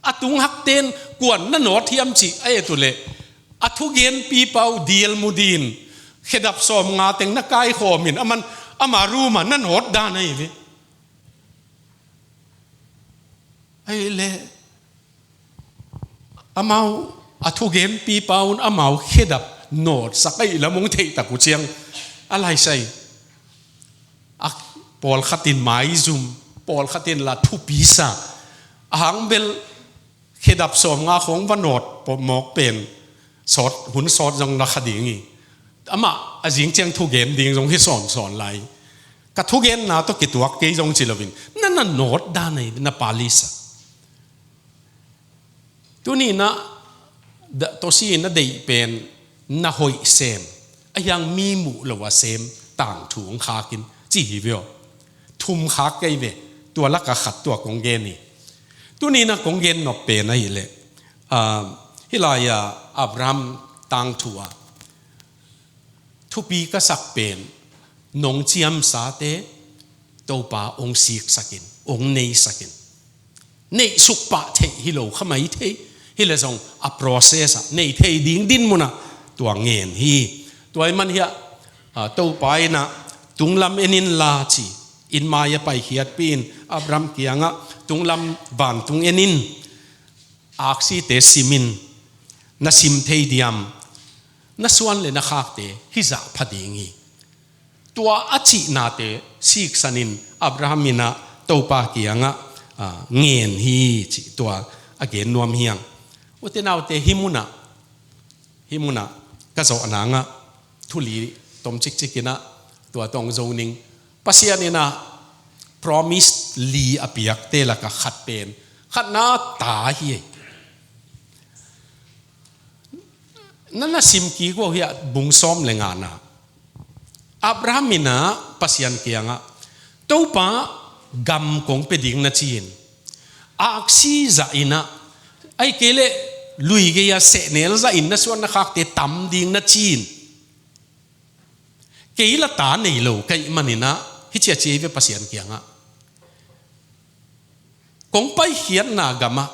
A tunghak ten kuan na nawt hiam cih a et uh leh a thugenpipa uh dial mu din khedap sawmnga teng na kaikhawmin aman ama room a na nawt dan ahi ve. Ahileh amau a thugenpipa un amau khedap nawtsak ahi lam ong theihtak uh ciang a laisai a pawlkhatin maizum, pawlkhatin la thupisa. A hang bel khedap sawmnga khawng va nawt mawk pen sawt, hun sawt zong la kha ding hi. Amah a zing ciang thugen ding zong hi sawnsawn lai. Ka thugenna tawh kituak kei zong ci loin na na nawt dan ahi na palisak. Tuni na da, tawsi na deih pen na hoih sem, a hiang mi muh lo a sem tangthu ong khakin ci hi ve aw. Thum khak kei ve, tua laka khat tua kong gen hi. Tuni na kong gen nop pen ahileh, ah, hilai-a Abraham tangthu a thupi ka sak pen nong ciamsate Topa ong siksakin, ong neisakin. Neih sukpah theih hi lo kha mai thei, hileh zong a process ah neih thei ding din munah tua ngen hi. Tua ih man hiah, ah, Topa innah tunglam en inla ci, inn mai a paikhiatpi in Abraham kiangah tunglam vantung en in, aksite sim in, na sim thei diam, na suan le na khakte hizah pha ding hi. Tua a cihnate siksanin Abraham innah Topa kiangah, ah, ngen hi cih tua a gen nuam hiang. Ute naute hih munah, hih munah ka zawh nangah thuli tom cikcik innah tua tawng zo ning. Pasian innah promise li a piakte laka khat pen khatna ta hi. Na na sim kik uh hiah bung sawm le ngana. Abraham innah Pasian kiangah Topa gam kong pia ding na ci-in, aksi zah innah, ahih kei leh lui gei-a sehnel zahin na suan na khakte tam ding na ci-in, kei la ta nei lo ka hih maninah hih ciacia hi ve Pasian kiangah. Kong paikhiatna gamah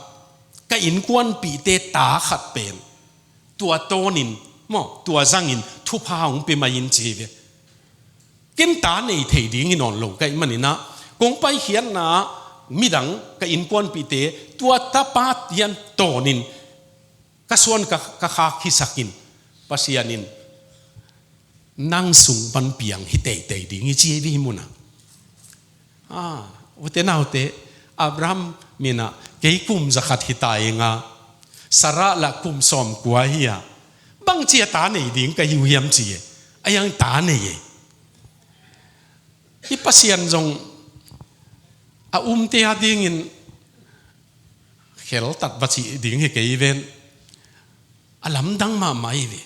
ka innkuanpihte ta khat pen tua tawnin maw, tua zangin thupha hong pia mai in ci hi ve. Ken ta nei thei ding hi nawn lo ka hih maninah kong paikhiatna midang ka innkuanpihte tua tapa hian tawnin ka suan ka, ka khak hisakin Pasian in nang sung pan piang hi teitei ding hi ci hi ve hih munah. Ah, ute naute, Abraham innah kei kum zakhat hi ta inga, Sarah lah kum sawmkua hi a, bangci a ta nei ding ka hi uh hiam ci e, a hiang ta nei e. Hih Pasian zong a umte a dingin kheltat va cih ding hi kei ven. A lamdang mahmah hi ve.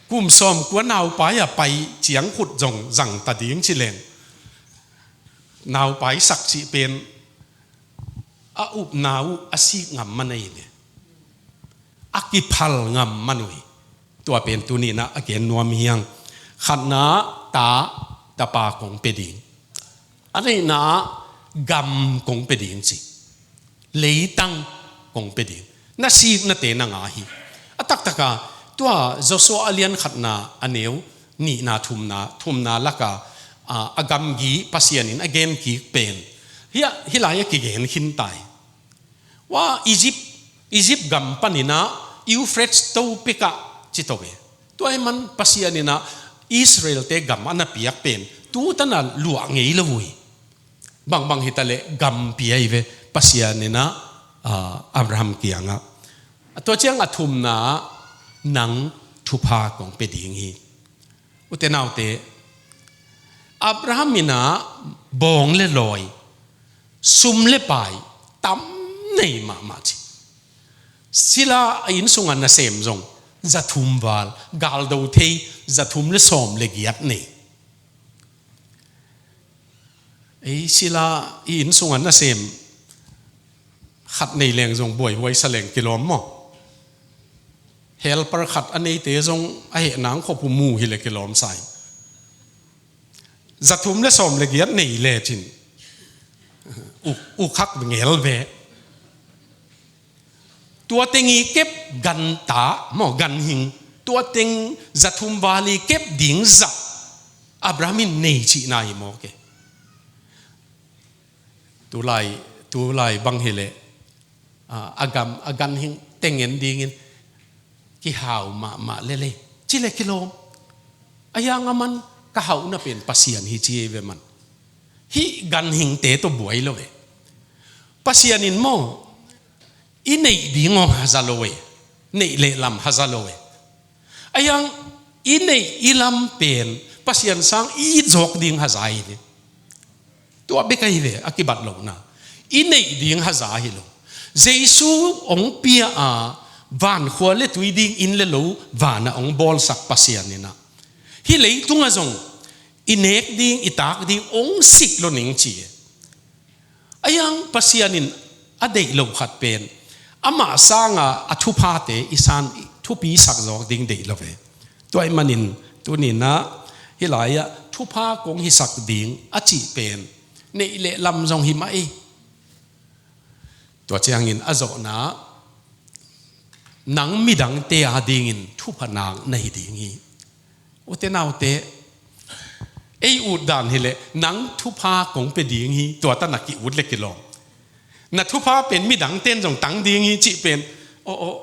Kum sawmkua naupai a pai ciang khut zong zang ta ding ci leng, naupai sak cih pen a upna uh a sik ngam man ahi ve. a kiphal ngam man uh hi. Tua pen tuni-in ah a gen nuam hi hang. Khatna, ta, tapa kong pia ding. A nihna, gam kong pia ding ci. Leitang kong pia ding. Na siknate na ngah hi. A taktaka, tua Joshua a lian khatna a neu nihna, thumna, thumna laka, a, a gamgi Pasian in a gen kik pen. Hia, hih lai-ah kigen khin ta hi. Ua, Egypt, Egypt gam panin ah Euphrates to pek ah ci to ve. Tua ahih man Pasian in ah Israel-te gam a na piak pen tu tan a luah ngei lo uh hi. Bangbang hi ta leh gam pia hi ve Pasian in ah, ah, Abraham kiangah. Tua ciang a thumna, nang thupha kong pia ding hi. U te nau te, Abraham in ah bawng le lawi, sum le pai tam nei mahmah ci. Sila a inn sungah nasem zong za thum val, galdo thei za thum le sawm le giat nei. Ei, sila i inn sungah nasem khat nei leng zong buaihuai sa leng kilawm maw? Helper khat a neite zong a heh nang khop uh mu hi leh kilawm sa hi. Za thum le sawm le giat nei lecin u, u khak ngel ve. Tua teng i kep ganta maw, ganhing, tua teng za thum val i kep ding zah Abraham in nei cihna hi maw ke? Tulai, tulai bang hi leh, a, a gam, a ganhing teng en dingin kihau mahmah lel e ci leh kilawm. A hiang a man ka hauhna pen Pasian hi ci hi ve man. Hih ganhingte tawh buai lo e. Pasian in maw, i neih ding hong haza lo e. Neih leh lam haza lo e. A hiang i neih i lam pen Pasian sang i it zawk ding haza hi ve. Tua bek ahi ve a kibat lohna. I neih ding haza hi lo. Jesu hong pia a, vankhua le tui ding inn le lo vanah hong bawlsak Pasian in ah, hih leitungah zong i nek ding, i tak ding hong sik lo ning ci e. A hiang Pasian in a deih loh khat pen amah sanga a thuphate i san, i thupi sak zawk ding deih lo ve. Tua ahih manin tuni-in ah hih lai-ah thupha kong hisak ding a cih pen neih leh lam zong hi mah ei. Tua ciangin a zawhna, nang midangte adingin thupha nak na hi ding hi. U te nau te, ei ut dan hi leh nang thupha kong pia ding hi, tua tan a ki-ut le kilawm. Na thupha pen midangte in zong tang ding hi cih pen, aw, aw,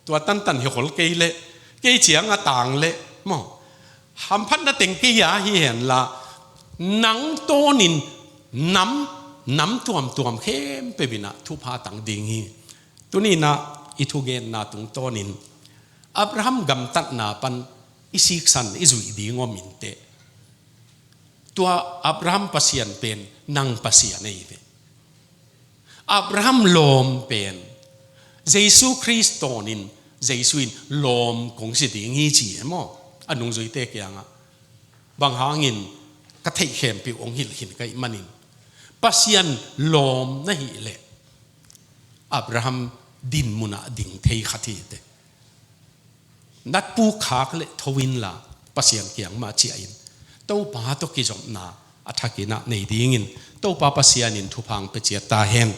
tua tantan hi khol kei leh, kei ciang a tang leh maw, hamphatna teng kei a hi hen la, nang tawnin nam, nam tuamtuam khempeuh in ah thupha tang ding hi. Tuni-in ah i thugenna tungtawnin Abraham gamtatna pan i siksan i zuih ding om in teh. Tua Abraham Pasian pen nang Pasian ahi ve. Abraham lawm pen Jesu Khrist tawnin Jesu in lawm kong si ding hi ci hi maw? A nungzuite kiangah, bang hangin ka theih khempeuh hong hilh khin ka hih manin Pasian lawm na hih leh Abraham din munah ding thei khat hi teh. Na puk khak leh tho inla Pasian kiang mah ciah in. Topa tawh kizopna a thakin ah nei dingin Topa Pasian in thupha hong pia ciat ta hen.